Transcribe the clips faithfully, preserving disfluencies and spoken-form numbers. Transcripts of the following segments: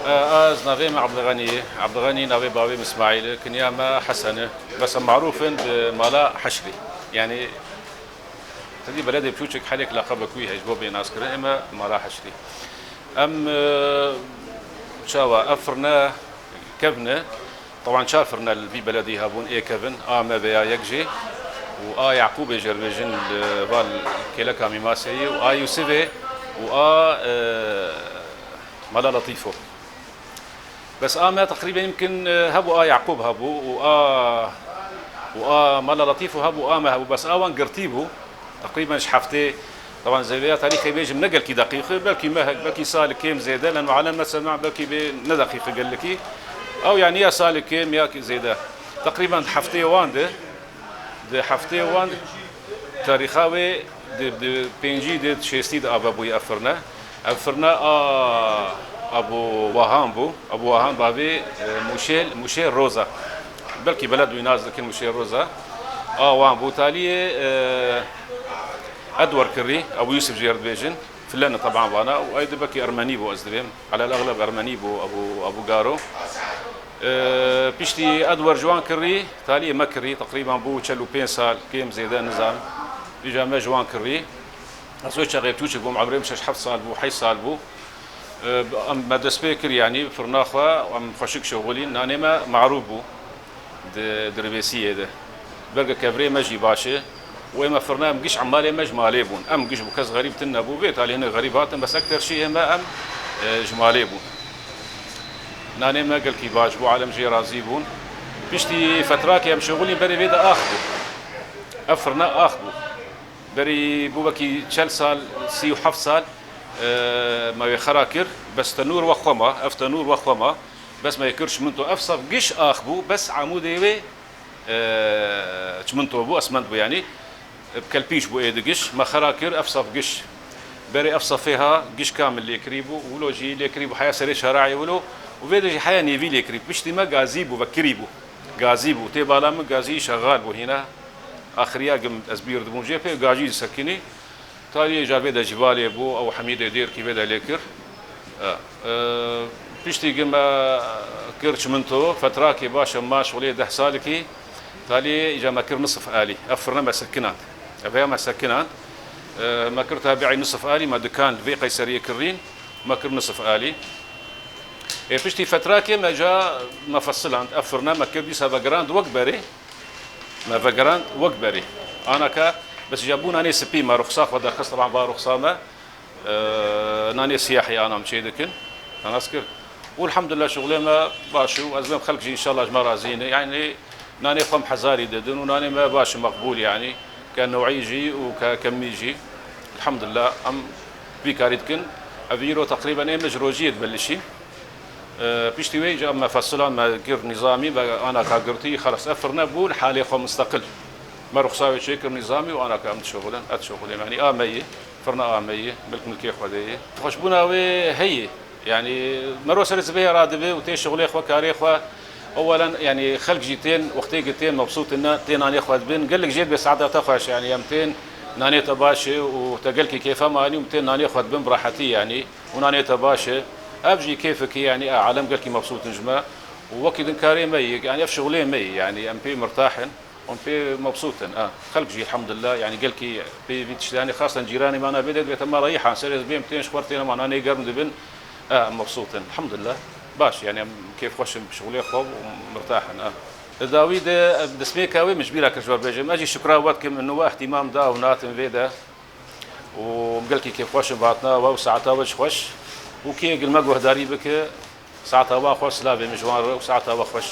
Ez navê me Abdulxenî ye. Abdulxenî navê bavê min Îsmaîl e. Kiniya me Hesen e. Bes em marûf in bi mala Heşrî. Yanî, xwedî beledê piçûçik helek laqebek wî heye ji bo bê naskirin. Ême mala Heşrî. Em, e, çawa, ev firne kevin e. Teban çar firne li vî beledî hebûn, ê kevin, a me veya yek jê û a Yaqûbê jê re dibêjin li va kêleka Mîmaseyê û a Yûsivê û a, e, Mala Letîfo. Bes a me teqrîben yimkin, e, hebû a Yaqûb hebû û a, û a Mala Letîfo hebû, a me hebû. Bes a wan girtî bû. Teqrîben ji heftê, teban zêdeya tarîxê bêjim ne gelkî deqîqî, belkî mehek, belkî salek kêm zêde, leno alem meselen belkî bê ne deqîqî gelekî. Ew yanî ya salek kêm ya zêde. Teqrîben heftê wan de, di heftê wan tarîxa wê di, di pêncî de, di şêstî de ave bûye ev firne. Ev firne a, a Abu Wahan bû. Abu Wahan bavê, e, Mûşê, Mûşê Roza. Belkî beled wî nas dikin Mûşê Roza. A wan bû taliyê, e, Edwar kirî, Ebu Yusuf jê re dibêjin. Filen e teban vana. Û ey di belkî Ermenî bû ez dibêm. Alel exleb Ermenî bû Ebu, Ebu Garo. E, piştî Edwar ji wan kirî, taliyê me kirî, teqrîben bû çel û pênc sal, kêm zêde nizam. Îca me ji wan kirî. Ez wê çaxê piçûçik bûm, emrê min şeş heft sal bû, heşt sal bû. E, em me dest pê kir, yanî firna xwe, em xweşik şixulîn, nanê me marûf bû di, di Ribêsiyê de. Belke kevirê me jî baş e. Û ême firna em giş emalê me ji malê bûn. Em giş bû, kes xerîb tune nebû. Vê talî hinek xerîb hatin, bes ekter şî ême em, e, ji malê bûn. Nanê me gelkî baş bû, alem jê razî bûn. Piştî fetrakê em şixulîn berê vê de ax bû. Ev firna ax bû. Berî bû wekî çel sal, sî û heft sal, e, me wê xera kir. Bes tenûr wek xwe ma, ev tenûr wek xwe ma. Bes me kir çimento, ev saf giş ax bû, bes amûdê wê, e, çimento bû, esment bû yanî. Bi kelpîç bû ê di giş, me xera kir, ev saf giş. Berê ev safê ha, giş kamil lêkirî bû, wilo jî lêkirî bû, heya serê şarayê wilo, û vê de jî heya nêvî lêkirî bû. Piştî me gazî bû, vekirî bû. Gazî bû, tê bala min gazî şexal bû hîna. Axiriya gim ez bîr dibûm jê pê, gazî disekinî. Taliyê îca vê de jî valê bû, ew Hemîdê Dêrkî vê de lê kir. E, e, piştî gi me kir çimento, fetrakê baş e, ma şixulê deh salikî, taliyê îca me kir nisif alî. Ev firne me sekinand. Ev ya me sekinand. E, me kir tabiî nisif alî, me dikan li vê qeyseriyê kirîn, me kir nisif alî. Ê piştî fetrakê me ca me fesiland. Ev firne me kir dîsa vegirand wek berê. Me vegerand wek berê. Anaka bes îca bû nanê spî me ruxsa xwe derxist, teban va ruxsa me, e, nanê siyahî ana em çê dikin. Te nas kir. Û elhamdulillah şixulê me baş û ez bêm xelk jî înşallah ji me razî ne. Yanî nanê xwe em hezarî didin û nanê me baş e, meqbûl yanî. Ke newî jî û ke kemî jî. Elhamdulillah em vî karî dikin. Ev îro teqrîben ê min ji rojiyê dibelişîn. E, piştî wê îca me fesilan me kir nîzamî, me anaka girtî, xelas ev firne bû li halê xwe misteqil. Me ruxsa wê çêkir nîzamî û anaka em dişuxulin, ez dişuxulêm. Yanî a me ye, firna a me ye, milk milkê Xwedê ye. Xweşbûna wê heye. Yanî mero serê sibê radibe û tê şixulê xwe, karê xwe. Ewelen, yanî xelk jî tên, wextê ki tên mebsût in, tê nanê xwe dibin. Gelek jê dibe saeta te xweş, yanî em tên, nanê te baş e û te gelkî kêfa manî û tên nanê xwe dibin bi rehetî, yanî. Û nanê te baş e. Ev jî kêfekî, yanî, a alem gelkî mebsût in ji me. Û wekî din karê me yê, yanî, ev şixulê me yê, yanî, em pê mirtah in. Em pê mebsût in, a. Xelk jî, elhamdulillah, yanî, gelkî pê vî tiştê, yanî, xasen cîranê me ana bê de dibête me reyhan, serê ez bêm tên ji xwe têne me nanê germ dibin. A, em mebsût in, elhamdulillah. Baş, yanî, em kêfxweş in bi şixulê xwe û mirtah in, a. Di dawî de, em destpêka wê min ji bîra kir ji we bêjim. Ez jî şukra we dikim, ino we îhtîmam da û natin vê de. Û em gelkî kêfxweş in bi hatina we û saeta we jî xweş. Û kê gil me guhdarî bike, saeta we xweş, silavê min ji wan re û saeta we xweş.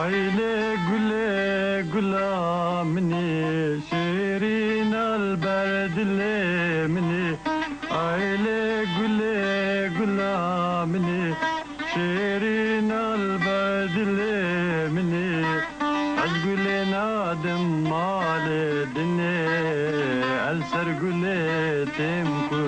Aylê gulê gula minî, şêrîn el ber dilê minî. Aylê gulê gula minî, şêrîn el ber dilê minî. Ez gulê nadim malê dinê, ez ser gulê têm ku